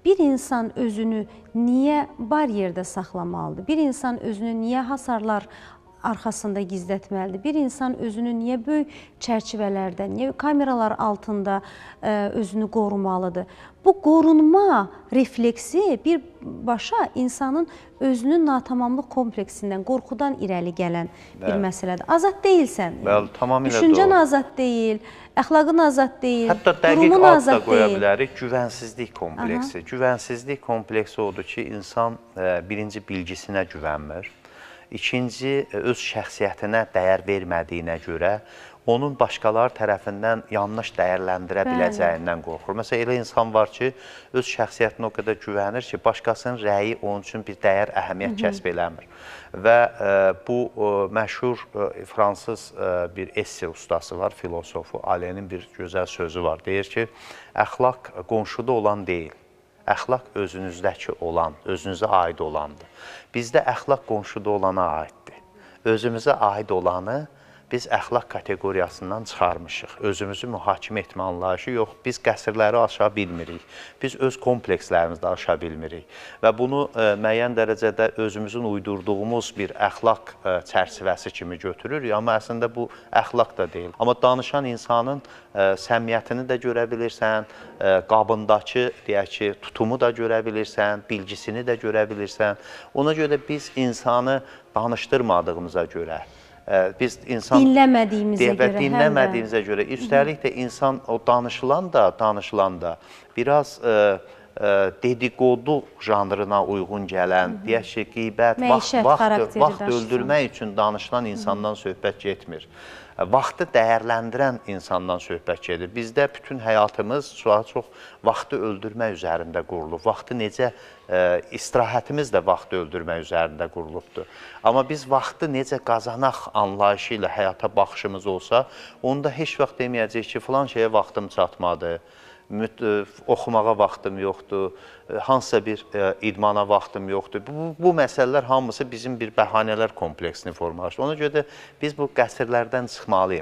Bir insan özünü niyə baryerdə saxlamalıdır? Bir insan özünü niyə hasarlar arxasında gizlətməlidir? Bir insan özünü niyə böyük çərçivələrdə, niyə kameralar altında özünü qorumalıdır? Bu qorunma refleksi birbaşa insanın özünün natamamlıq kompleksindən, qorxudan irəli gələn bir məsələdir. Azad deyilsən. Bəli, tamamilə doğru. Düşüncən azad deyil, əxlaqın azad deyil, hətta dəqiq durumun ad da azad qoya deyil. Bilərik, güvənsizlik kompleksi. Güvənsizlik kompleksi odur ki, insan birinci bilgisinə güvənmir. İkinci, öz şəxsiyyətinə dəyər vermədiyinə görə onun başqaları tərəfindən yanlış dəyərləndirə biləcəyindən qorxur. Məsələn, elə insan var ki, öz şəxsiyyətinə o qədər güvənir ki, başqasının rəyi onun üçün bir dəyər, əhəmiyyət kəsb eləmir. Və bu məşhur fransız bir esse ustası var, filosofu Alenin bir gözəl sözü var. Deyir ki, əxlaq qonşuda olan deyil, əxlaq özünüzdəki olan, özünüzə aid olandır. Bizdə əxlaq qonşuda olana aiddir. Özümüzə aid olanı biz əxlaq kateqoriyasından çıxarmışıq. Özümüzü mühakimə etmə anlayışı yox, biz qəsrləri aşa bilmirik. Biz öz komplekslərimizi də aşa bilmirik. Və bunu müəyyən dərəcədə özümüzün uydurduğumuz bir əxlaq çərçivəsi kimi götürürük, amma əslində bu əxlaq da deyil. Amma danışan insanın səmimiyyətini də görə bilirsən, qabındakı, deyək ki, tutumu da görə bilirsən, bilgisini də görə bilirsən. Ona görə də biz insanı danışdırmadığımıza görə, biz insan dinləmədiyimizə görə, dinləmədiyimizə görə, üstəlik də insan o danışılan da biraz dedikodu janrına uyğun gələn, deyək ki, qeybət, vaxt öldürmək üçün danışılan insandan söhbət getmir. Vaxtı dəyərləndirən insandan söhbət gedir. Bizdə bütün həyatımız çox vaxtı öldürmək üzərində qurulub. Vaxtı necə, istirahətimiz də vaxtı öldürmək üzərində qurulubdur. Amma biz vaxtı necə qazanaq anlayışı ilə həyata baxışımız olsa, onda heç vaxt deməyəcək ki, filan şeyə vaxtım çatmadı, oxumağa vaxtım yoxdur, hansısa bir idmana vaxtım yoxdur. Bu məsələlər hamısı bizim bir bəhanələr kompleksini formalaşdırır. Ona görə də biz bu qəsrlərdən çıxmalıyıq.